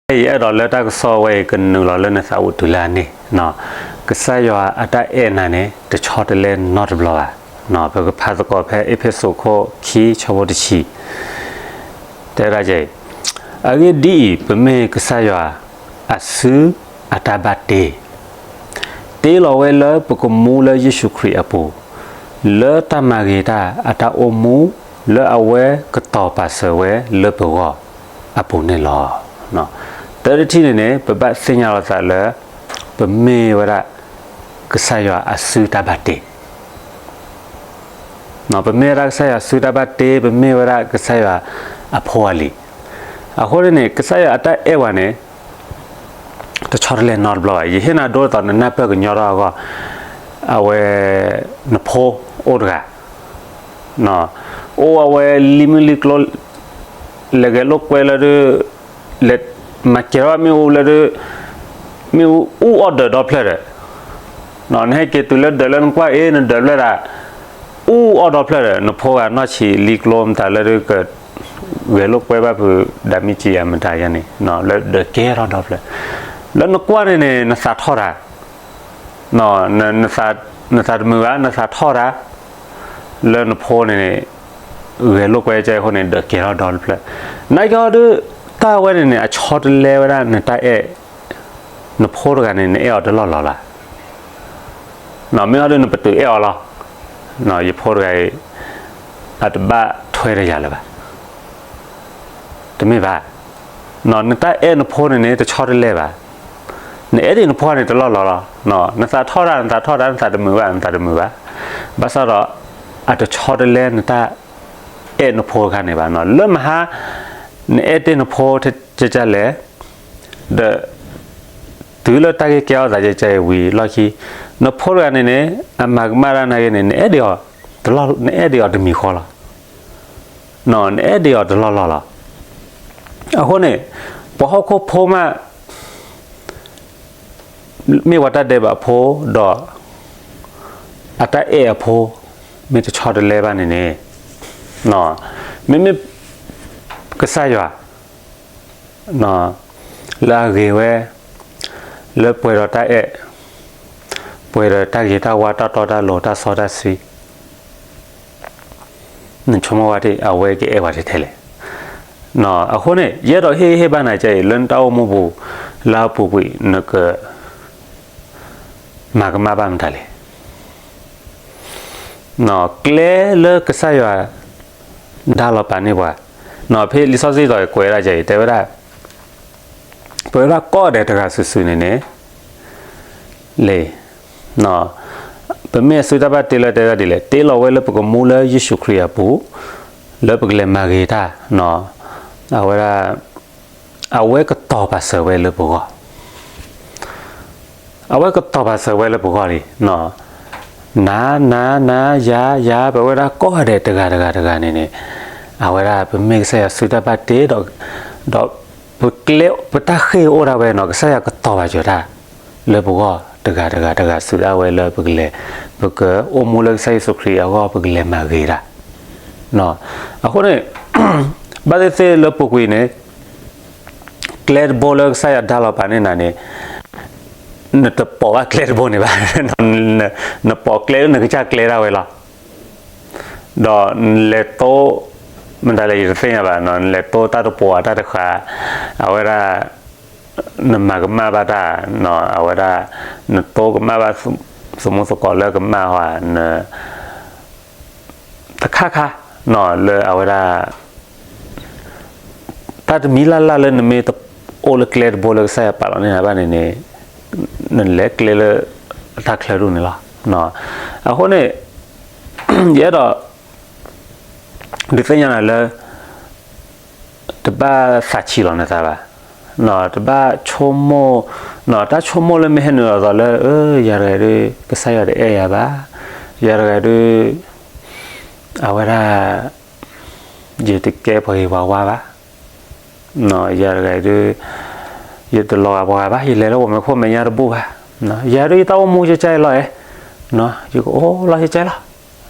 ယအဲၣ်ဒိးလၢတၢ်ကစီၣ်ဝဲအံၤကနုာ်လီၤလၢနသးအိၣ်တုၤလၢအန့ၣ်, ကစၢ်ယွၤအတၢ်အဲၣ်နၤန့ၣ် တဆီတလဲနီတဘျီဘၣ်. ပကဖးသကိးဖဲအ့းဖ့းစူးခိၣ်ခံဆၢဖိတဆံ တဲဒၣ်ကဲအံၤ, အဂ့ၢ်ဒ်အံၤ, ပမ့ၢ်ကစၢ်ယွၤအစုအတၢ်ဘၣ်တ့, တ့လီၤဝဲလၢပကမူလၢယ့ၣ်ၡူးခရံာ်အပူၤ, လၢတၢ်မၤဂ့ၤတၢ်အတၢ်အိၣ်မူ လၢအဝဲကတီၤပာ်စၢၤဝဲလၢပဂီၢ်အပူၤန့ၣ်လီၤ. တၢ်တထံၣ်န့ၣ်န့ၣ် ပဘၣ်သ့ၣ်ညါလီၤသးလၢ ပမ့ၢ်ဝဲဒၣ်ကစၢ်ယွၤအစုတၢ်ဘၣ်တ့ ပမ့ၢ်ဝဲဒၣ်ကစၢ်ယွၤစုတၢ်ဘၣ်တ့, ပမ့ၢ်ဝဲဒၣ်ကစၢ်ယွၤအဖိအလံၤ. အဃိန့ၣ်န့ၣ် ကစၢ်ယွၤအတၢ်အဲၣ်ဝဲန့ၣ် တဆီတလဲနီတဘျီဘၣ်. ယဟ့ၣ်နၤဒိတသိး နနၢ်ပၢၢ်ကညီထီၣ်အဂီၢ်, အဝဲ နဖိအိၣ်တဂၤ အိၣ်အဝဲလံမုၢ်လံကျိ လဲၤဂဲၤလိာ်ကွဲလၢဒုး လဲၤမၤစၢၤထီၣ်မ့ၣ်အူလၢဒုး မ့ၣ်အူအူအီၣ်ဒၢးဒီဖျၢၣ်ဒီး, နဟဲက့ၤတုၤလၢဒၢးလၢနကွၢ်အ့ၣ် နဒၢးဖျၢၣ်ဒၣ် အူအီၣ်ဒီဖျၢၣ်ဒီး နဖိဂၤနီၢ်ဆံးလံကျိမတၤလၢဒုးက ဂဲၤလိာ်ကွဲဘၣ်ဖုး ဒၣ်မံစံယၤမတၤယၤန့ၣ် လၢဒၢးကဲထီၣ်ဒီဖျၢၣ်, လၢနကွၢ်န့ၣ်န့ၣ် နသးထီၣ်တၢ် နသးတမုာ်ဘၣ် နသးထီၣ်တၢ် လၢနဖိန့ၣ်န့ၣ် ဂဲၤလိာ်ကွဲကဲအဃိန့ၣ် ဒၢးကဲထီၣ်ဒီတဖျၢၣ်, နာ်က့ၤအီၤဒုး တၢ်ဝဲန့ၣ်န့ၣ် အဆီတလဲဝဲဒၣ်နတၢ်အဲၣ် နဖိတဂၤန့ၣ် နအဲၣ်အီၤတလီၢ်လီၤလၢ် မ့ၢ်အီၤဒုးနပတုာ်အဲၣ်အီၤလီၤ, ယဖိတဂၤအံၤ အတဘၣ်ထွဲဒီးယၤလၢၤဘၣ်, တမ့ၢ်ဘၣ်, နတၢ်အဲၣ်နဖိန့ၣ်န့ၣ် တဆီတလဲဘၣ်, နအဲၣ်ဒံးနဖိန့ၣ်တလီၢ်လီၤလီၤ, နသးထီၣ်တၢ် နသးထီၣ်တၢ် နသးတမုာ်ဘၣ် နသးတမုာ်ဘၣ်, ဘၣ်ဆၣ်ဒီး အတဆီတလဲနတၢ်အဲၣ်နဖိတခါန့ၣ်ဘၣ်, လၢမဟါ နအဲၣ်တ့ၢ်နဖိကလဲၣ် ဒီး တုၤလၢတၢ်ဂ့ၢ်ကဲထီၣ်သးကဲကဲအံၤဝံၤလီၢ်ခံ, နဖိတဂၤန့ၣ်န့ၣ် အမၤကမၣ်တၢ်နာ်က့ၤန့ၣ် နအဲၣ်ဒံးအီၤတမံၤဃီလီၤ, နအဲၣ်ဒံးအီၤတလီၢ်လီၢ်လီၤ, အဃိန့ၣ် ပှၤဟီၣ်ခိၣ်ဖိမး မ့ၢ်ပှၤတၢ်ဒဲးဘးဖိဒီး အတၢ်အဲၣ်အဖိ မ့ၢ်တဆီတလဲဘၣ်န့ၣ်န့ၣ်, မ့မ့ၢ် ကစၢ်ယွၤ လၢအဂ့ၤဝဲ လၢပှဲၤဒီးတၢ်အဲၣ်, ပှဲၤဒီးတၢ်ဂ့ၤတၢ်ဝါ တၢ်တီတၢ်လိၤ တၢ်စီတၢ်ဆှံ နဆိကမိၣ်ဝဲဒၣ် အဝဲကအဲၣ်ဝဲထဲထဲလဲၣ်. အဃိန့ၣ် ယအဲၣ်ဒိးဟ့ၣ်ဟ့ၣ်ဘၣ်နၤကဲအံၤ လၢနတၢ်အိၣ်မူပူၤ လၢအပူၤကွံာ် နကမၤကမၣ်ဘၣ်မတၤလဲၣ်. ကျဲလၢကစၢ်ယွၤ ဒါလီၤပာ်န့ၢ်ပှၤ, ဖဲလံာ်စီဆှံတီၤအံၤကွဲးဒၣ်ကဲအံၤ တဲဝဲဒၣ် ပဝဲဒၣ်ကိးဂၤဒဲးတဂၤစုာ်စုာ်န့ၣ်န့ၣ် လံ ပမ့ၢ်အစုတၢ်ဘၣ်တ့လၢတဲဝဲဒၣ်ဒ်လဲၣ်, တ့လီၤဝဲလၢပကမူလၢယ့ၣ်ၡူးခရံာ်အပူၤ, လၢပကလဲၤမၤဂ့ၤတၢ်, အဝဲဒၣ် အဝဲကတီၤပာ်စၢၤဝဲလၢပဂီၢ်, အဝဲကတီၤပာ်စၢၤဝဲလၢပဂီၢ်လံ. နၤ နၤ နၤ ယၤ ယၤ ပဝဲဒၣ်ကိးဂၤဒဲးတဂၤတဂၤတဂၤန့ၣ်န့ၣ်, အဝဲဒၣ်ပမ့ၢ်ကစၢ်ယွၤစုတၢ်ဘၣ်တ့ဒီး, ဒီး ပတၢ်ဃ့ၢ်အိၣ်ဒၣ်ဝဲနီၤ ကစၢ်ယွၤကတီၤပာ်စၢၤတၢ် လၢပဂီၢ်တဂၤတဂၤတဂၤ စုဒၣ်ဝဲလၢပကလဲၤ, ပကအိၣ်မူလၢကစၢ်ယ့ၣ်ၡူးခရံာ်အဂီၢ် ပကလဲၤမၤဂ့ၤတၢ်. အဃိန့ၣ် ဘၣ်သ့ၣ်သ့ၣ်လၢပူၤကွံာ်န့ၣ် ကျဲတဘိလၢကစၢ်ယွၤဒါလီၤပာ်န့ၢ်နၤန့ၣ် နတပိာ်ဘၣ်ကျဲတဘိန့ၣ်ဘၣ်. နပိာ်ကျဲလၢနကစၢ်ကျဲဒၣ်ဝဲလီၤ. ဒီးနလဲၤတိ, မတၤလဲၣ်ယတသ့ၣ်ညါဘၣ်, နလဲၤတိတၢ်တပှီၤတၢ်တဃာ်, အဝဲဒၣ် နမၤကမၣ်ဘၣ်တၢ်, အဝဲဒၣ် နတိကမၣ်ဘၣ် သမူသကိးလၢကမၣ်ဟီ, တခါခါ လၢအဝဲဒၣ် တၢ်တမံၤလၢ်လၢ်လၢနမ့ၢ်တအိၣ်လၢကျဲတဘိလၢကစၢ်ယွၤပာ်လီၤန့ၢ်နၤဘၣ်န့ၣ်န့ၣ်, နလဲၤကျဲလၢတၢ်ချၢဒူၣ်န့ၣ်လီၤ. အဃိန့ၣ် ယအဲၣ်ဒိး ဒုးသ့ၣ်ညါနၤလၢ တဘၣ်သးဆံးလီၤနသးဘၣ်. တဘၣ်ဆိကမိၣ်, တၢ်ဆိကမိၣ်လၢမ့ၢ်ဟဲနုာ်လီၤသိးလၢ ယၤတဂၤဒုး ကစၢ်ယွၤတအဲၣ်ယၤဘၣ်, ယၤတဂၤဒုး အဝဲဒၣ် ယတကဲပှၤဂ့ၤပှၤဝါဘၣ်, ယၤတဂၤဒုး ယတလီၤဂာ်ပှၤဂၤဘၣ်, ယလဲၤလၢပှၤမဲာ်ခိၣ်မဲာ်ညါတဘူၣ်ဘၣ်, ယၤဒုးယတၢ်အိၣ်မူယကဲလီၤအဲၣ်, ယကအိၣ်လီၤယကဲလီၤ,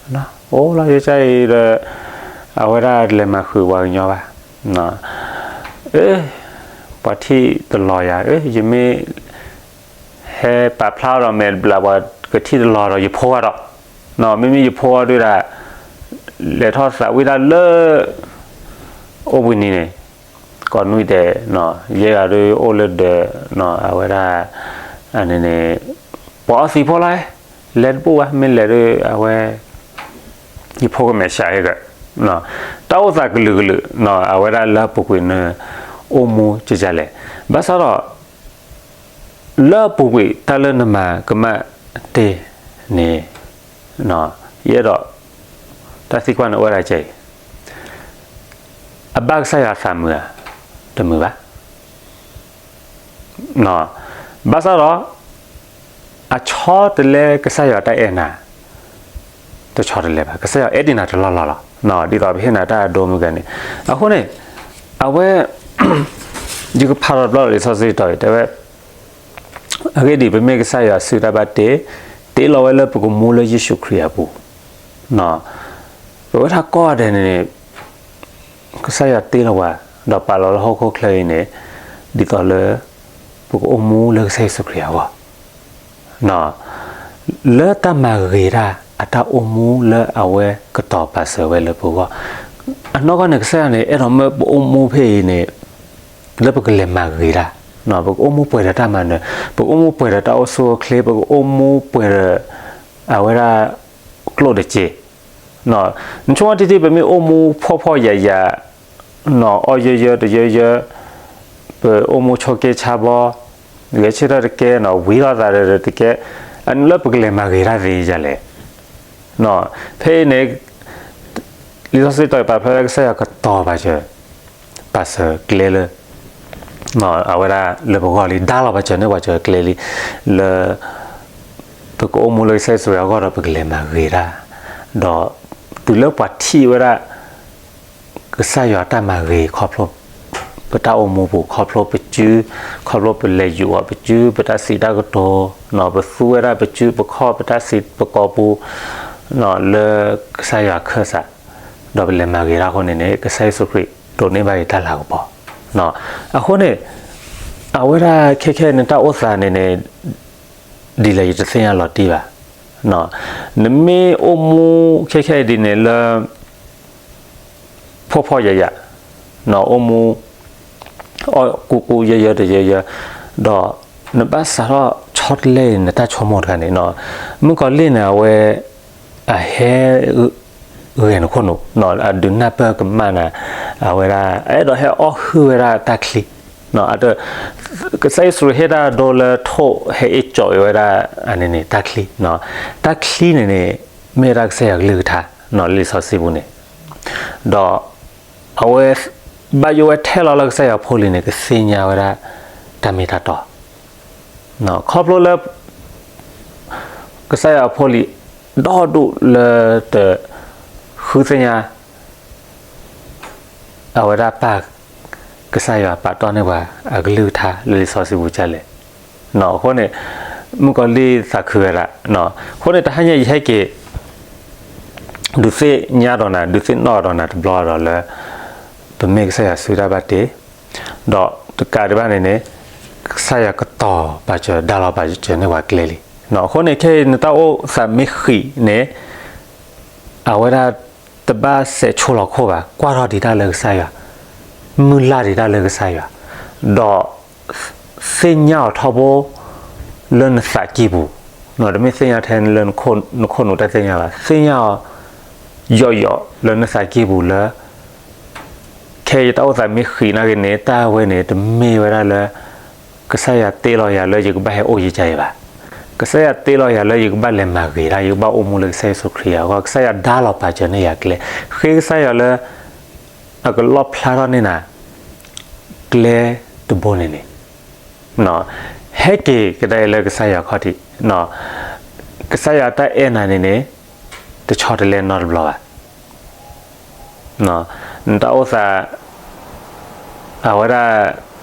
အိၣ်လီၤယကဲအံၤဒီး အဝဲဒၣ်တလဲၤမၤဃုာ်ပှၤကညီဘၣ်. အ ပှၤထံၣ်တလီၤယၤ, ယမ့ၢ်ဟဲပာ်ဖျါအီၤဒီး မဲာ်တဘျး ပှၤကထံၣ်တလီၤဒီး ယဖိအါဒီး, မ့မ့ၢ်ယဖိအါဒုးဒၣ် လဲၤထီၣ်သးဝံၣ်တၢ်လၢ အိၣ်ဘှံးနံၤန့ၣ် ကိးနွံဒဲး, ယဲၢ်ဂၤဒုးအိၣ်လၢဒၢး, အဝဲဒၣ်န့ၣ်န့ၣ် ပှၤအီသံးဖိလီၤ, လဲၤတဘူၣ်ဘၣ်, မ့ၢ်လဲၤဒုး အဝဲ ယဖိကမဲာ်ဆှးဟဲက, တၢ်အိၣ်သးကလုာ်ကလုာ်, အဝဲဒၣ်လၢအပူၤကွံာ်န့ၣ် အိၣ်မူကကလဲၣ်, ဘၣ်ဆၣ်ဒီး လၢအပူၤကွံာ်တၢ်လၢနမၤကမၣ်တ့ၢ်န့ၣ်, ယအဲၣ်ဒိး တၢ်သံကွၢ်န့ၣ်အိၣ်ဝဲဒၣ်ကဲအံၤ, အဘၣ်ကစၢ်ယွၤသးမုာ်ဧါ, တမုာ်ဘၣ်. ဘၣ်ဆၣ်ဒီး အဆီတလဲကစၢ်ယွၤတၢ်အဲၣ်နၤ, တဆီတလဲဘၣ်, ကစၢ်ယွၤအဲၣ်ဒံးနၤတလီၢ်လီၢ်လီၤ. ဒ်သိးပဟ့ၣ်နၤတၢ်အဒိမုၢ်ဂၤန့ၣ်, အဃိန့ၣ် အဝဲ ယကဖးထီၣ်တဘျီလံာ်စီဆှံတီၤအံၤ တဲဝဲ, အဂ့ၢ်ဒ်အံၤ, ပမ့ၢ်ကစၢ်ယွၤစုတၢ်ဘၣ်တ့, တ့လီၤဝဲလၢပကမူလၢယ့ၣ်ၡူးခရံာ်အပူၤ, ပဝဲဒၣ်ကိးဂၤဒဲးန့ၣ်န့ၣ် ကစၢ်ယွၤတ့လီၤပှၤ ဒီးပာ်လီၤလၢဟီၣ်ခိၣ်ချၢအံၤန့ၣ် ဒ်သိးလၢ ပကအိၣ်မူလၢကစၢ်ယ့ၣ်ၡူးခရံာ်အဂီၢ်, လၢတၢ်မၤဂ့ၤတၢ်အတၢ်အိၣ်မူလၢအဝဲကတီၤပာ်စၢၤဝဲလၢပဂီၢ်, အနီၢ်ကီၢ်န့ၣ် ကစၢ်ယွၤန့ၣ် အဲၣ်ဒိးမၢပအိၣ်မူဖဲအံၤန့ၣ် လၢပကလဲၤမၤဂ့ၤတၢ်, ပကအိၣ်မူပှဲၤဒီးတၢ်မၤနၢၤ, ပကအိၣ်မူပှဲၤဒီးတၢ်အိၣ်ဆူၣ်အိၣ်ချ့, ပကအိၣ်မူပှဲၤဒီး အဝဲဒၣ် ကျိၣ်တစ့, နဆိကမိၣ်ထံထံ ပမ့ၢ်အိၣ်မူဖှီၣ်ဖှီၣ်ယာ်ယာ်, အီၣ်ယၢယၢတယၢယၢ, ပအိၣ်မူဆိးက့ဆါဘီ, ဂဲၤဆၢထၢၣ်တကဲ, ဝံၤထီၣ်သးတကဲ, အန့ၣ်လၢပကလဲၤမၤဂ့ၤတၢ်သ့ဒ်လဲၣ်. ဖဲအံၤန့ၣ် လံာ်စီဆှံတီၤပာ်ဖျါလၢကစၢ်ယွၤကတီၤပာ်စၢၤ ပာ်စၢၤကျဲလၢ အဝဲဒၣ်လၢပဂီၢ်လံ, ဒါလီၤပာ်စၢၤန့ၢ်ပှၤစၢၤကျဲလံ, လၢ ပကအိၣ်မူလၢကစၢ်ယ့ၣ်ၡူးခရံာ်အဂီၢ်ဒီးပကလဲၤမၤဂ့ၤတၢ်, ဒီးတုၤလၢပှၤထံၣ်ဝဲဒၣ် ကစၢ်ယွၤတၢ်မၤဂ့ၤခီဖျိ ပတၢ်အိၣ်မူပူၤ, ခီဖျိပစု, ခီဖျိပလဲၤယူၤအီၤပစု, ပတၢ်စံးတၢ်ကတိၤ, ပသူဝဲဒၣ်ပစုပခီၣ် ပတၢ်စံးပကိးပူၤ လၢကစၢ်ယွၤခၢၣ်စး, ဒီးပလဲၤမၤဂ့ၤတၢ်အဃိန့ၣ်န့ၣ် ကစၢ်ယ့ၣ်ၡူးခရံာ်ဒိးန့ၢ်ဘၣ်အံၤတၢ်လၤကပီၤ. အဃိန့ၣ် အဝဲဒၣ်ခဲခဲအံၤန့ၣ် တၢ်အိၣ်သးန့ၣ်န့ၣ် ဒ်လဲၣ်ယတသ့ၣ်ညါလီၤတံၢ်ဘၣ်. နမ့ၢ်အိၣ်မူခဲခဲအံၤဒ်န့ၣ်လၢ ဖှီၣ်ဖှီၣ်ယာ်ယာ်, အိၣ်မူ အီၣ်ကူကူယၢယၢတယၢယၢ, ဒီးနဘၣ်စးထီၣ်ဆီတလဲအံၤန့ၣ် တၢ်ဆိကမိၣ်တခါန့ၣ်, မုၣ်ကီၤလံၢ်န့ၣ် အဝဲ အဟဲ ဂဲၤနခိၣ်နူာ်, အဒုးနၢ်ပၢၢ်ကမၣ်နၤ, အဝဲဒၣ် အဲၣ်ဒိးဟဲအီၣ်ဟုၣ်ဝဲဒၣ်တၢ်ချံ, ကစၢ်ယ့ၣ်ၡူးဟ့ၣ်တၢ်ဒိလၢထိၣ်ဟဲအ့ၣ်ကၠီးအံၤဝဲဒၣ်န့ၣ်န့ၣ် တၢ်ချံ, တၢ်ချံန့ၣ်န့ၣ် မ့ၢ်ဝဲဒၣ်ကစၢ်ယွၤကလုၢ်ကထါ လံာ်စီဆှံပူၤန့ၣ်, ဒီး အဝဲ ဘၣ်ယိၣ်ဝဲထဲလီၤလၢကစၢ်ယွၤဖိလံၤန့ၣ် ကသ့ၣ်ညါဝဲဒၣ် တၢ်မ့ၢ်တၢ်တီ, ခီဖျိလၢ ကစၢ်ယွၤဖိလံၤ ဒီဒူၣ်လၢတ ဃုသ့ၣ်ညါ အဝဲဒၣ်ပၢ် ကစၢ်ယွၤပာ်တီၢ်န့ၢ်ပှၤအကလုၢ်ကထါလၢလံာ်စီဆှံပူၤဒ်လဲၣ်. အဃိန့ၣ် မုၣ်ကီၤလံၢ်သးခုဝဲဒၣ်, အဃိန့ၣ် တဟါညါယဟဲက့ၤ ဒုးသ့ၣ်ညါဒီးနၤ ဒုးသ့ၣ်နီၣ်ဒီးနၤတဘျီဒီးလၢ ပမ့ၢ်ကစၢ်ယွၤစုတၢ်ဘၣ်တ့, ဒီးတကးဒံးဘၣ်န့ၣ်န့ၣ် ကစၢ်ယွၤကတီၤပာ်စၢၤ ဒါလီၤပာ်စၢၤန့ၢ်ပှၤကျဲလံ. အဃိန့ၣ် ခဲအံၤနတၢ်အိၣ်သးမ့ၢ်ဃံးန့ၣ် အဝဲဒၣ်တဘၣ်စဲးဆိလီၤခိၣ်ဘၣ်, ကွၢ်ထီၣ်ဒံးတၢ်လၢကစၢ်ယွၤ, မုၢ်လၢ်ဒံးတၢ်လၢကစၢ်ယွၤ, ဒီး သ့ၣ်ညါအီၤထီဘိ လၢနသးကံၢ်ပူၤ, တမ့ၢ်သ့ၣ်ညါထဲလၢနခိၣ်နူာ်တၢ်သ့ၣ်ညါဘၣ်, သ့ၣ်ညါအီၤ ယိာ်ယိာ်လၢနသးကံၢ်ပူၤလၢ ခဲအံၤယတၢ်အိၣ်သးမ့ၢ်ဃံးနာ်က့န့ၣ် တၢ်ဝဲန့ၣ် တမ့ၢ်ဝဲဒၣ်လၢ ကစၢ်ယွၤတ့လီၤယၤလၢယကဘၣ်ဟဲအိၣ်ယကါအံၤဘၣ်. ကစၢ်ယွၤတ့လီၤယၤလၢယကဘၣ်လဲၤမၤဂ့ၤတၢ်, ယကဘၣ်အိၣ်မူလၢကစၢ်ယ့ၣ်ၡူးခရံာ်အဂီၢ်, ကစၢ်ယွၤဒါလီၤပာ်စၢၤန့ၢ်ယၤကျဲ, ဃ့ကစၢ်ယွၤလၢ အကလီၣ်ဖျါထီၣ်န့ၢ်နၤ ကျဲတဘိန့ၣ်န့ၣ် ဟဲက့ၤကဒါအံၤလၢကစၢ်ယွၤခီၣ်ထံး, ကစၢ်ယွၤတၢ်အဲၣ်နၤန့ၣ်န့ၣ် တဆီတလဲနီတဘျီဘၣ်. နတၢ်အိၣ်သး အဝဲဒၣ်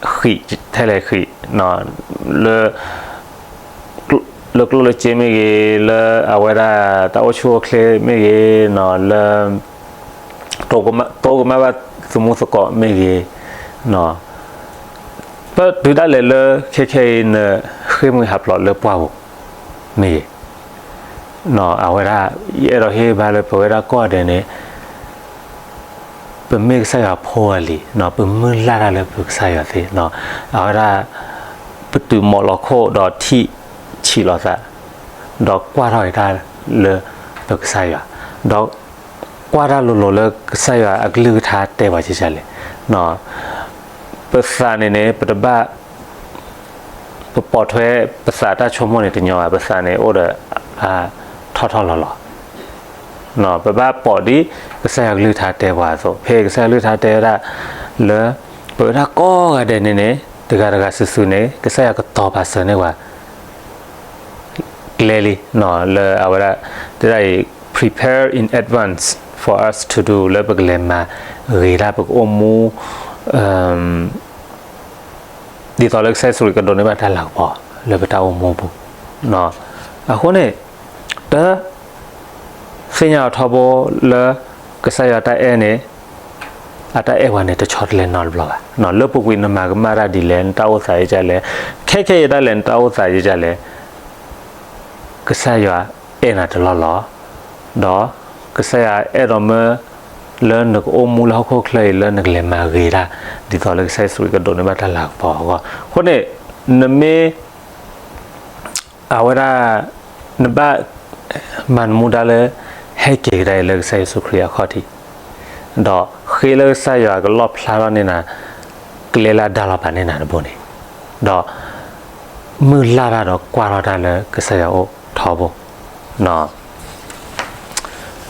ဃံးထဲလဲၣ်ဃံး လၢ လၢကျိၣ်လၢစ့မ့ၢ်ဂ့ၤ, လၢအဝဲဒၣ်တၢ်အိၣ်ဆူၣ်အိၣ်ချ့မ့ၢ်ဂ့ၤ, လၢ တိကမၣ်ဘၣ်သမူသကိးမ့ၢ်ဂ့ၤ, န ပတုၤဒၣ်လဲာ်လၢခဲခဲအံၤ နဃ့ၢ်မှံဟးဖျိးလၢပှၢ်ပူၤမ့ၢ်ဂ့ၤ, အဝဲဒၣ် ယအဲၣ်ဒိးဟ့ၣ်ဂံၢ်ဘါလၢပဝဲဒၣ်ကိးဂၤဒဲးန့ၣ် ပမ့ၢ်ကစၢ်ယွၤဖိအလံၤ, ပမုၢ်လၢ်တၢ်လၢပကစၢ်ယွၤသ့, အဝဲဒၣ် ပတုၤမီၤလီၤခိၣ်ဒီးထံၣ်ဆံးလီၤသး, ဒီးကွၢ်ထီၣ်က့ၤတၢ်လၢပကစၢ်ယွၤ, ဒီးကွၢ်တၢ်လိၤလိၤလၢကစၢ်ယွၤအကလုၢ်ကထါတဲပှၤဒ်လဲၣ်. ပသးန့ၣ်န့ၣ် ပတဘၣ် ပပိာ်ထွဲပသးတၢ်ဆိကမိၣ်န့ၣ်တညီဘၣ်, ပသးန့ၣ်အိၣ်ဒီး ထီၣ်ထီၣ်လီၤလီၤ. ပဘၣ်ပိာ်ဒ်ကစၢ်ယွၤကလုၢ်ကထါတဲပှၤအသိး, ဖဲကစၢ်ယွၤကလုၢ်ကထါတဲဝဲဒၣ်လၢ ပဝဲဒၣ်ကိးဂၤဒဲးန့ၣ်န့ၣ် တဂၤတဂၤစုာ်စုာ်န့ၣ် ကစၢ်ယွၤကတီၤပာ်စၢၤန့ၢ်ပှၤ ကျဲလံ, လၢအဝဲဒၣ် တဲဒ်အံၤ prepare in advance for us to do လၢပကလဲၤမၤဂ့ၤတၢ် ပကအိၣ်မူ ဒ်သိးလၢကစၢ်ယ့ၣ်ၡူးခရံာ်ကဒိးန့ၢ်ဘၣ်တၢ်လၤကပီၤလၢပတၢ်အိၣ်မူပူၤ. အဃိန့ၣ် တ သ့ၣ်ညါအီၤထီဘိလၢကစၢ်ယွၤတၢ်အဲၣ်န့ၣ် အတၢ်အဲၣ်ပှၤန့ၣ် တဆီတလဲနီတဘျီဘၣ်. လၢပူၤကွံာ်နမၤကမၣ်တၢ်ဒ်လဲၣ်, နတၢ်အိၣ်သးယကလဲၣ်, ခဲခဲအံၤဒၣ်လဲာ် နတၢ်အိၣ်သးယကလဲၣ်, ကစၢ်ယွၤအဲၣ်နၤတလီၢ်လီၤ. ဒီးကစၢ်ယွၤအဲၣ်ဒိးမၢ လၢနကအိၣ်မူလၢဟီၣ်ခိၣ်ချၢအံၤ လၢနကလဲၤမၤဂ့ၤတၢ် ဒ်သိးလၢကစၢ်ယ့ၣ်ၡူးခရံာ်ကဒိးန့ၢ်ဘၣ်တၢ်လၤကပီၤအဂီၢ်. အဃိန့ၣ် နမ့ၢ် အဝဲဒၣ် နဘၣ်မၤနမူဒါလၢ ဟဲက့ၤကဒါအံၤလၢကစၢ်ယ့ၣ်ၡူးခရံာ်အခီၣ်ထံး, ဒီးဃ့လၢကစၢ်ယွၤကလီၣ်ဖျါထီၣ်န့ၢ်နၤ ကျဲလၢအဒါလီၤပာ်န့ၢ်နၤတဘိန့ၣ်, ဒီး မုၢ်လၢ်တၢ်ဒီးကွၢ်ထီၣ်တၢ်လၢကစၢ်ယွၤအိၣ်ထီဘိ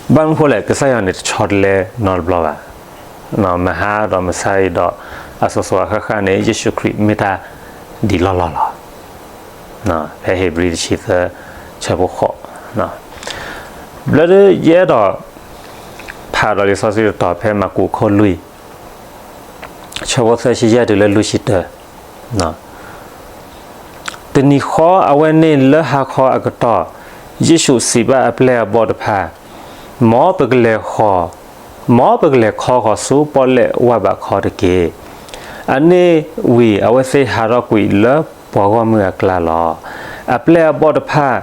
ဘၣ်မနုၤဃိလဲၣ်, ကစၢ်ယွၤန့ၣ်တဆီတလဲနီတဘျီဘၣ်. မဟါဒီးမဆါအံၤဒီး အစိၤစိၤအဃၣ်ဃၣ်န့ၣ် ယ့ၣ်ၡူးခရံာ်မ့ၢ်တၢ်ဒ်လီၢ်လီၢ်လီၤ. ဖဲဧ့ၤဘြံၤတဆံသၢ ဆၢဖိဃိး, ဘျီဒုးယအဲၣ်ဒိး ဖးဒီးလံာ်စီဆှံတတီၤဖဲမၢ်ကူးခိၣ်လွံၢ် ဆၢဖိသၢဆံယဲၢ်တုၤလၢလွံၢ်ဆံတၢ တနံၤဃီအဝဲန့ၣ်လၢဟါခီအကတီၢ်, ယ့ၣ်ၡူးစံးဘၣ်အပျဲၢ်အဘီၣ်တဖၣ်, မ်ပကလဲၤဃီၤ, မ်ပကလဲၤခီဃီၤဆူပီၣ်လဲၣ်ဝၢ်ဘးခီတက့ၢ်. အန့ၣ်ဝံၤအဝဲသ့ၣ်ဟးထီၣ်ကွံာ်လၢပှၤဂီၢ်မုၢ်အကျါလီၤ. အပျဲၢ်အဘီၣ်တဖၣ်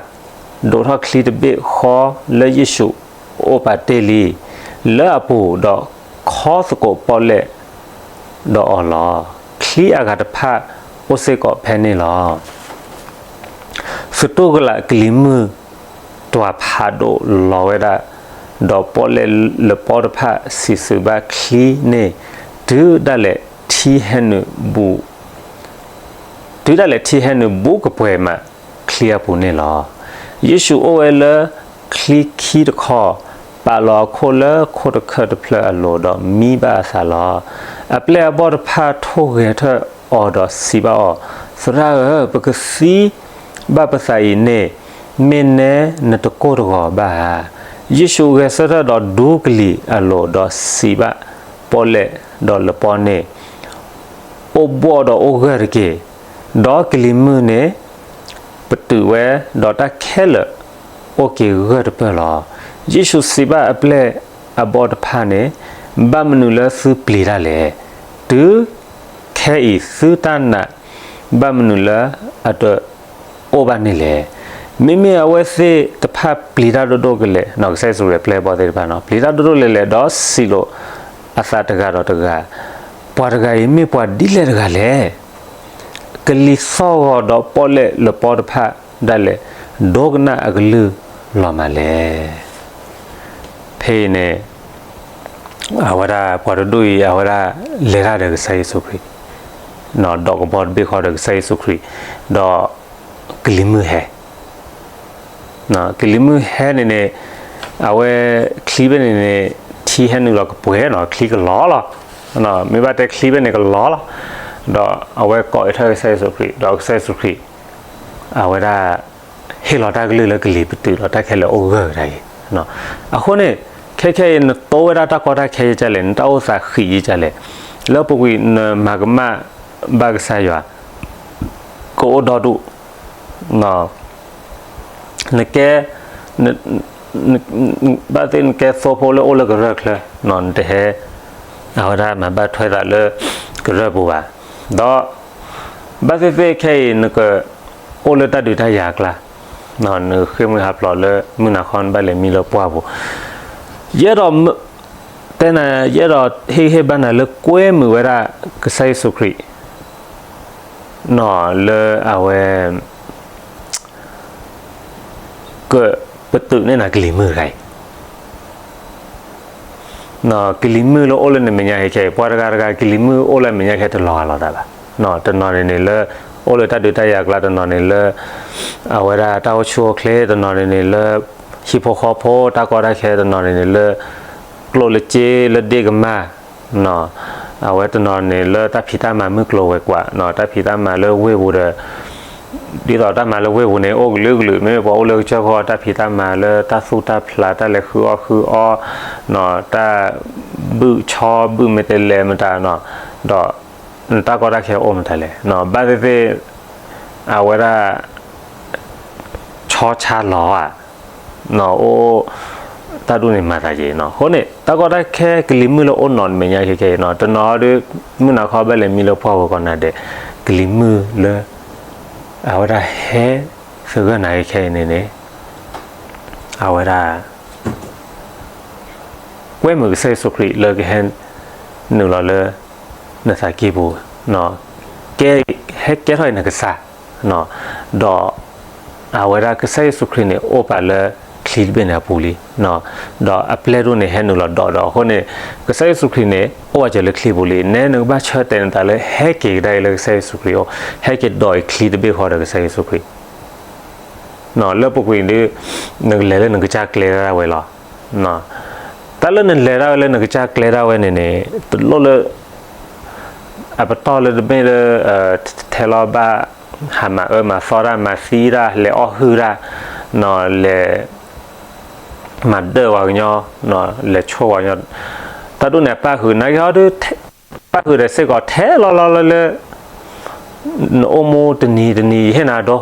ဒိးထီၣ်ချံတဘ့ၣ်ဃီလၢယ့ၣ်ၡူးအိၣ်ပာ်တ့ၢ်လံ လၢအပူၤ, ဒီးခီသကိးပီၣ်လဲၣ်ဒီးအီၤလီၤ. ချံအဂၤတဖၣ်အိၣ်စ့ၢ်ကီးဖဲန့ၣ်လီၤ. သတူၢ်ကလာ်ကလံၤမုၢ်တွၤဖးဒိၣ်လီၤဝဲဒၣ်, ဒီးပီၣ်လဲၣ်လပီတဖၣ်စံးစုၤဘၣ်ချံန့ၣ်, တုၤဒၣ်လဲာ်ထံဟဲနုာ်ဘူး တုၤဒၣ်လဲာ်ထံဟဲနုာ်ဘူးကပှဲၤမးချံအပူၤန့ၣ်လီၤ. ယ့ၣ်ၡူးအိၣ်ဝဲလၢချံခံတခီ, ပာ်လီၤအခိၣ်လၢခိတခၢၣ်တဖျၢၣ်အလိၤဒီးမံဘၣ်အသးလီၤ. အပျဲၢ်အဘီၣ်တဖၣ်ထိၣ်ဂဲၤထၢၣ်အီၤဒီးစံးဘၣ်အီၤ, သရၣ်ဧၢ, ပကသံဘၣ်ပသးအံၤန့ၣ် မ့ၢ်နဲနတကိၢ်တဂီၤဘၣ်ဧါ. ယ့ၣ်ၡူးဂဲၤဆၢထၢၣ်ဒီးဒူကလံၤအလိၤဒီးစံးဘၣ်ပီၣ်လဲၣ်ဒီးလပီန့ၣ်, အိၣ်ဘှီၣ်ဒီးအိၣ်ဂၢၢ်တက့ၢ်. ဒီးကလံၤမုၢ်န့ၣ်ပတုာ်ဝဲ, ဒီးတၢ်ခဲလၢာ်အိၣ်က့ၤဂၢၢ်တပၢၢ်လီၤ. ယ့ၣ်ၡူးစံးဘၣ်အပျဲၢ်အဘီၣ်တဖၣ်န့ၣ်, ဘၣ်မနုၤလၢသုပျံၤတၢ်လဲၣ်. တုၤခဲအံၤသုတၢ်နာ်ဘၣ်မနုၤလၢအတအိၣ်ဘၣ်န့ၣ်လဲၣ်. မ့မ့ၢ်အဝဲသ့ၣ်တဖၣ်ပျံၤတၢ်ဒိၣ်ဒိၣ်ကလဲာ်, ကစၢ်ယ့ၣ်ၡူးခရံာ်အပျဲၢ်အဘီၣ်သ့ၣ်တဖၣ် ပျံၤတၢ်ဒိၣ်ဒိၣ်လဲာ်လဲၣ်, ဒီးစံးလိာ်အသးတဂၤဒီးတဂၤ, ပှၤတဂၤအံၤမ့ၢ်ပှၤဒ်လဲၣ်တဂၤလဲၣ်. ကလံၤသီၣ်ဂီၤဒီးပီၣ်လဲၣ်လပီတဖၣ်ဒၣ်လဲာ်, ဒိကနၣ်အကလုၢ်လီၤမးလဲၣ်. ဖဲအံၤန့ၣ် အဝဲဒၣ်ပှၤတဒူၣ်အံၤ အဝဲဒၣ်လဲၤတၢ်ဒီးကစၢ်ယ့ၣ်ၡူးခရံာ်, ဒီးကဘီတဘ့ၣ်ဃီဒီးကစၢ်ယ့ၣ်ၡူးခရံာ်, ဒီးကလံၤမုၢ်ဟဲ, ကလံၤမုၢ်ဟဲန့ၣ်န့ၣ်, အဝဲချံဖဲန့ၣ်န့ၣ် ထံဟဲနုာ်လီၤကပှဲၤနီၤ, ချံကလီၤလီၤ. မ့ၢ်ဘၣ်တဲချံဖဲန့ၣ်ကလီၤလီၤ. ဒီးအဝဲကိးအထၢၣ်ကစၢ်ယ့ၣ်ၡူးခရံာ်, ဒီးကစၢ်ယ့ၣ်ၡူးခရံာ် အဝဲဒၣ် ဟ့ၣ်လီၤတၢ်ကလုၢ်လၢကလံၤပတုာ်ဒီးတၢ်ခဲလၢာ်အိၣ်ဂၢၢ်ကဒါက့ၤ. အဃိန့ၣ် ခဲခဲအံၤ နတိဝဲဒၣ်တၢ်ကီတၢ်ခဲယကလဲၣ်, နတၢ်အိၣ်သးဃံးယကလဲၣ်, လၢပူၤကွံာ်နမၤကမၣ်ဘၣ်ကစၢ်ယွၤ ကအိၣ်ဒီဒူၣ်, နကဲ ဘၣ်သ့ၣ်နကဲသိဖိလၢအိၣ်လၢကရၢၢ်ချၢ, နတဟဲ အဝဲဒၣ်မၤဘၣ်ထွဲသးလၢကရၢၢ်ပူၤဘၣ်. ဒီး ဘၣ်သ့ၣ်သ့ၣ်ခဲအံၤ နကအိၣ်လၢတၢ်ဒုးတၢ်ယၤအကျါ, နဃ့ၢ်မှံဟးဖျိးလၢမုၢ်နၤခီ နဘၣ်လဲၤမံလၢပှၢ်ပူၤ, ယအဲၣ်ဒိး တဲနၤ ယအဲၣ်ဒိးဟ့ၣ်ဂံၢ်ဟ့ၣ်ဘါနၤလၢကွဲမုာ်ဝဲဒၣ်ကစၢ်ယ့ၣ်ၡူးခရံာ် လၢအဝဲ ကပတုာ်န့ၢ်နၤကလံၤမုၢ်တခါအံၤ, ကလံၤမုၢ်လၢအိၣ်လၢနမဲာ်ညါခဲအံၤ, ပှၤတဂၤတဂၤ ကလံၤမုၢ်အိၣ်လၢအမဲာ်ညါခဲ တလီၤဂာ်လိာ်သးဘၣ်. တနီၤန့ၣ်န့ၣ်လၢ အိၣ်လၢတၢ်ဒုးတၢ်ယၤအကျါ, တနီၤန့ၣ်လၢ အဝဲဒၣ်တၢ်အိၣ်ဆူၣ်အိၣ်ချ့, တနီၤန့ၣ်န့ၣ်လၢ ဟံၣ်ဖိဃီဖိ တၢ်ကီတၢ်ခဲ, တနီၤန့ၣ်န့ၣ်လၢ ကျိၣ်လၢစ့ လၢဒ့ၣ်ကမၢ်, အဝဲတနီၤန့ၣ်လၢတၢ်ဖံးတၢ်မၤမုၢ်ကျိၤဝဲၤကွာ်, တၢ်ဖံးတၢ်မၤလၢဝ့ၢ်ပူၤဒီး ဒ်သိးတၢ်မၤလၢဝ့ၢ်ပူၤန့ၣ် အိၣ်ကလုာ်ကလုာ်, မ့မ့ၢ်ပှၤအိၣ်လၢကစၢၢ်ခိၣ် တၢ်ဖံးတၢ်မၤလၢတၢ်သူၣ်တၢ်ဖျး တၢ်လဲၤဃုအီၣ်ဃုအီ, တၢ်ဘုၣ်ဆီဘုၣ်မ့ၢ်တလဲၤမတၤနီၤ, ဒီးနတၢ်ကီတၢ်ခဲအိၣ်မတၤလဲၣ်. ဘၣ်သ့ၣ်သ့ၣ် အဝဲဒၣ် ဆီဆါလီၤဧါ, အိၣ် တၢ်ဒ်န့ၣ်မၤသးယံၤနီၤ. အဃိန့ၣ် တၢ်ကီတၢ်ခဲကလံၤမုၢ်လၢအိၣ်နီၢ်နမဲာ်ညါခဲခဲအံၤနီၤ, တနီၤဒီး မုၢ်နၤခီဘၣ်လဲၤမံလၢပှၢ်ပူၤကိးနၤဒဲး, ကလံၤမုၢ်လၢ အဝဲဒၣ်ဟဲသဂၢၢ်နၤခဲခဲအံၤန့ၣ်န့ၣ် အဝဲဒၣ် ကွဲမုာ်ကစၢ်ယ့ၣ်ၡူးခရံာ်လၢကဟဲနုာ်လီၤလၢ နသးကံၢ်ပူၤ, ကဲ ဟဲကဲထီၣ်အံၤနကစၢ်, ဒီး အဝဲဒၣ်ကစၢ်ယ့ၣ်ၡူးခရံာ်န့ၣ် အိၣ်ပာ်လၢချံတဘ့ၣ်န့ၣ်အပူၤလံ, ဒီးအပျဲၢ်ဒိၣ်န့ၣ် ဟဲနုာ်လီၤဒီးဒီးအဃိန့ၣ် ကစၢ်ယ့ၣ်ၡူးခရံာ်န့ၣ် အိၣ်ဝဲစၢၤလၢချံပူၤလံ. နဲနကဘၣ်ဆၢတဲာ်နသးလၢ ဟဲက့ၤကဒါအံၤလၢကစၢ်ယ့ၣ်ၡူးခရံာ်အအိၣ်, ဟဲက့ၤဒီးအံၤချံတဘ့ၣ်ဃီဒီးကစၢ်ယ့ၣ်ၡူးခရံာ် လၢပူၤကွံာ်ဒုး နကလဲၤလၢနကစၢ်ကျဲဒၣ်ဝဲလီၤ. တၢ်လၢနလဲၤဒၣ်ဝဲလၢနကစၢ်ကျဲဒၣ်ဝဲန့ၣ်န့ၣ် တလိၣ်လၢ အပတီၢ်လၢတမ့ၢ်လၢ ထဲလီၤဘၣ် ဟးမၤအၢမၤသီတၢ် မၤသံတၢ် လဲၤအီၣ်ဟုၣ်တၢ် လဲၤ မၤဒၢၣ်ပှၤကညီ လဲၤဆိၣ်ပှၤကညီ တၢ်ဒ်န့ၣ်အပၣ်ဃုာ် နာ်က့ဟီဒုး ပၣ်ဃုာ်ဒီးစ့ၢ်ကီးထဲလီၤလီၤလၢလၢ နအိၣ်မူတနံၤတနံၤယဟ့ၣ်နၤဒိ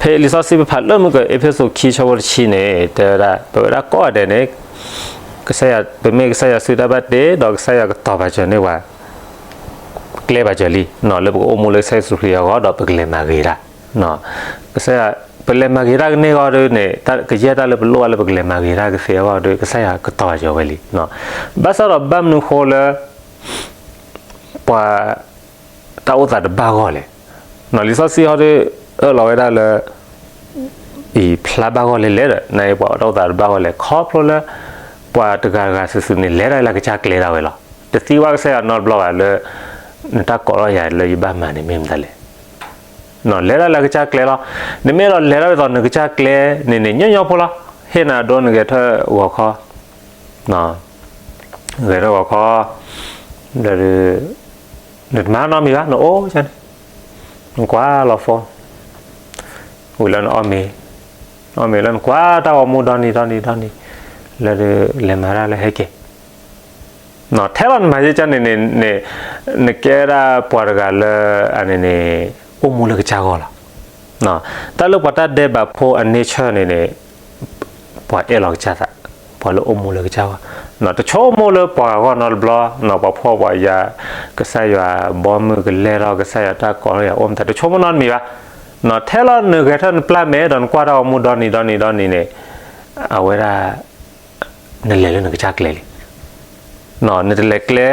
ဖဲလံာ်စီဆှံပဖးလၢ မုၢ်ကၢၢ်အ့းဖ့းစူးခံဆၢဖိတဆံန့ၣ် တဲဝဲဒၣ် ပဝဲဒၣ်ကိးဂၤဒဲးန့ၣ် ကစၢ်ယွၤ ပမ့ၢ်ကစၢ်ယွၤစုတၢ်ဘၣ်တ့ ဒီးကစၢ်ယွၤကတီၤပာ်စၢၤန့ၢ်ပှၤ ကျဲဘၣ်စၢၤလံ လၢပကအိၣ်မူလၢကစၢ်ယ့ၣ်ၡူးခရံာ်အဂီၢ် ဒီးပကလဲၤမၤဂ့ၤတၢ် ကစၢ်ယွၤ ပလဲၤမၤဂ့ၤတၢ်ကန့ၢ်အဂီၢ်ဒုးန့ၣ် ကယဲၢ်တၢ်လၢပလိၣ်ဘၣ်လၢပကလဲၤမၤဂ့ၤတၢ်ကသ့အဂီၢ်ဒုး ကစၢ်ယွၤကတီၤပာ်စၢၤဝဲလံ. ဘၣ်ဆၣ်ဒီးဘၣ်မနုၤဃိလၢ ပှၤ တၢ်အိၣ်သးတဘၣ်ဂီၢ်လဲၣ်. လံာ်စီဆှံဟီဒုး အၢၣ်လီၤဝဲဒၣ်လၢ အံၤဖျါဘၣ်ဂီၢ်လဲၣ်လဲၣ်ဒီး နာ်က့ပှၤတၢ်အိၣ်သးတဘၣ်ဂီၢ်လဲၣ် ခီဖျိလၢ ပှၤတဂၤဂၤစုာ်စုာ်န့ၣ် လဲၤတၢ်လၢကစၢ်ကျဲဒၣ်ဝဲလီၤ. တသံကွၢ်ကစၢ်ယွၤနီတဘျီဘၣ်လၢ နတၢ်ကိးထီၣ်ယၤလၢယဘၣ်မၤန့ၣ်မ့ၢ်မတၤလဲၣ်. လဲၤတၢ်လၢကစၢ်ကျဲလီၤ. နမ့ၢ်ဒီးလဲၤတၢ်ဒ်သိးနကစၢ်ကျဲန့ၣ်န့ၣ် ညီညီဖိလီၤ. ဟ့ၣ်နၤဒိနဂဲၤထၢၣ်ဂီၤခီ ဂဲၤထၢၣ်ဂီၤခီ ဒီး နတမၤနီတမံၤဘၣ် နအိၣ်န့ၣ် နကွၢ်လီၤဖိ ဝံၤလၢနအီၣ်မ့ၤ အီၣ်မ့ၤလၢနကွၢ်တၢ်ဂီၤမူဒီနံၤဒီနံၤဒီနံၤ လၢလဲၤမၤတၢ်လၢဟဲက့ၤ ထဲလီၤနမၤယဲၢ်ကန့ၣ်န့ၣ် နကဲဒၣ်ပှၤတဂၤလၢအန့ၣ်န့ၣ် အိၣ်မူလၢကစၢ်ဂီၢ်လီၤ. တၢ်လၢပှၤတၢ်ဒဲးဘးဖိအ nature န့ၣ်န့ၣ် ပှၤအဲၣ်လီၤကစၢ်သး ပှၤလၢအိၣ်မူလၢကစၢ်ဂီၢ် တဆိကမိၣ်လၢပှၤဂၤဂီၢ်နီတဘျီ ပှၤဖှီၣ်ပှၤယာ် ကစၢ်ယွၤဘီမုၢ်ကလဲၢ်ထီၣ် ကစၢ်ယွၤတၢ်ကိးထီၣ်ယၤအိၣ်မတၤ တဆိကမိၣ်နီတမံၤဘၣ်. ထဲလီၤနဂဲၤထၢၣ်နပျၢ်မဲာ်ဒီးနကွၢ်တၢ်ဂီၤမူဒီနံၤဒီနံၤဒီနံၤန့ၣ် အဝဲဒၣ် နလဲၤလၢနကစၢ်ကျဲလံ. နတလဲၤကျဲ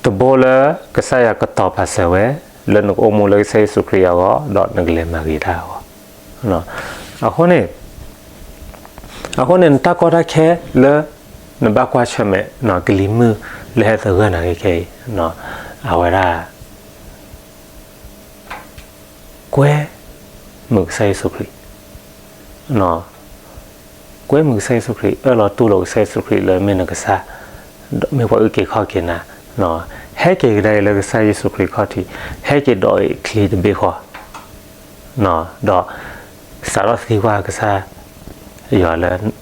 တဘိလၢကစၢ်ယွၤကတီၤပာ်စၢၤဝဲ လၢနကအိၣ်မူလၢကစၢ်ယ့ၣ်ၡူးခရံာ်အဂီၢ် ဒီးနကလဲၤမၤဂ့ၤတၢ်အဂီၢ် အဃိန့ၣ် အဃိန့ၣ် နတၢ်ကီတၢ်ခဲလၢ နဘၣ်ကွၢ်ဆၢၣ်မဲာ် ကလံၤမုၢ်လၢဟဲသဂၢၢ်နၤခဲခဲအံၤ အဝဲဒၣ် ကွဲမုာ်ကစၢ်ယ့ၣ်ၡူးခရံာ် ကွဲမုာ်ကစၢ်ယ့ၣ်ၡူးခရံာ် အၢၣ်လီၤတူၢ်လိာ်ကစၢ်ယ့ၣ်ၡူးခရံာ်လၢမ့ၢ်နကစၢ် မ့ၢ်ပှၤအုၣ်က့ၤခီၣ်က့ၤနၤ ဟဲက့ၤကဒါအံၤလၢကစၢ်ယ့ၣ်ၡူးခရံာ်ခီၣ်ထံး ဟဲက့ၤဒီးအံၤချံတဘ့ၣ်ဃီ ဒီး စးထီၣ်သံကွၢ်ကစၢ်ယွၤလၢ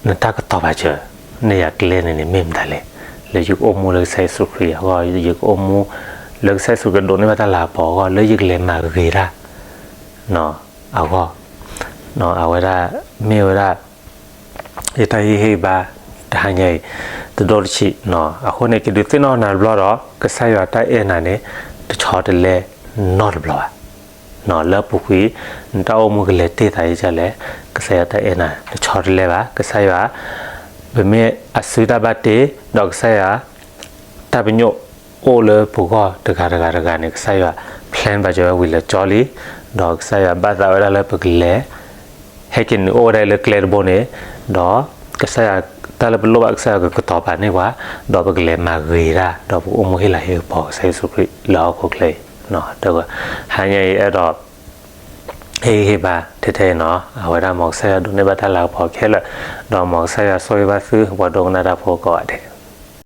နတၢ်ကတီၤပာ်စၢၤ န့ၢ်ယၤကျဲန့ၣ်န့ၣ် မ့ၢ်မတၤလဲၣ်. လၢယကအိၣ်မူလၢကစၢ်ယ့ၣ်ၡူးခရံာ်အဂီၢ် ယကအိၣ်မူ လၢကစၢ်ယ့ၣ်ၡူးခရံာ်ဒိးန့ၢ်ဘၣ်တၢ်လၤကပီၤအဂီၢ် လၢယကလဲၤမၤဂ့ၤတၢ် အဂီၢ် အဝဲဒၣ် မ့ၢ်ဝဲဒၣ် ယတၢ်ဟ့ၣ်ဂံၢ်ဟ့ၣ်ဘါ တဟါညါအံၤ တဒိၣ်တဆံး အဃိန့ၣ် ကဒုးသ့ၣ်နီၣ်နၤတဘျီဒီး ကစၢ်ယွၤတၢ်အဲၣ်နၤန့ၣ် တဆီတလဲနီတဘျီဘၣ်. လၢအပူၤကွံာ် နတၢ်အိၣ်မူကလဲၤတ့ၢ်သးဒ်လဲၣ်, ကစၢ်ယွၤတအဲၣ်နၤတဆီတလဲဘၣ်. ကစၢ်ယွၤ ပမ့ၢ်အစုတၢ်ဘၣ်တ့ ဒီးကစၢ်ယွၤ တၢ်ပညိၣ်အိၣ်လၢပဂီၢ်တဂၤတဂၤတဂၤန့ၣ် ကစၢ်ယွၤ plan ဘၣ်စၢၤဝဲဝံၤလၢာ်ကၠီလံ, ဒီးကစၢ်ယွၤဘၣ်သးဝဲဒၣ်လၢပကလဲၤ ဟဲက့ၤနုာ်အိၣ်ဝဲဒၣ်လၢကျဲတဘိန့ၣ်, ဒီးကစၢ်ယွၤ တၢ်လၢပလိၣ်ဘၣ်ကစၢ်ယွၤကကတီၤပာ်န့ၢ်ပှၤ, ဒီးပကလဲၤမၤဂ့ၤတၢ် ဒီးပကအိၣ်မူဟ့ၣ်လၤဟ့ၣ်ကပီၤကစၢ်ယ့ၣ်ၡူးခရံာ်လၢဟီၣ်ခိၣ်ချၢအံၤ. တၢ် ဟါညါအံၤအဲၣ်ဒိး ဟ့ၣ်ဂံၢ်ဟ့ၣ်ဘါထဲထဲအံၤနီၤ, အဝဲဒၣ်မ်ကစၢ်ယွၤဒိးန့ၢ်ဘၣ်တၢ်လၤကပီၤခဲလၢာ်, ဒီးမ်ကစၢ်ယွၤဆိၣ်ဂ့ၤဘၣ်သု ပှၤဒိကနၣ်တၢ်ဖိကိးဂၤဒဲး.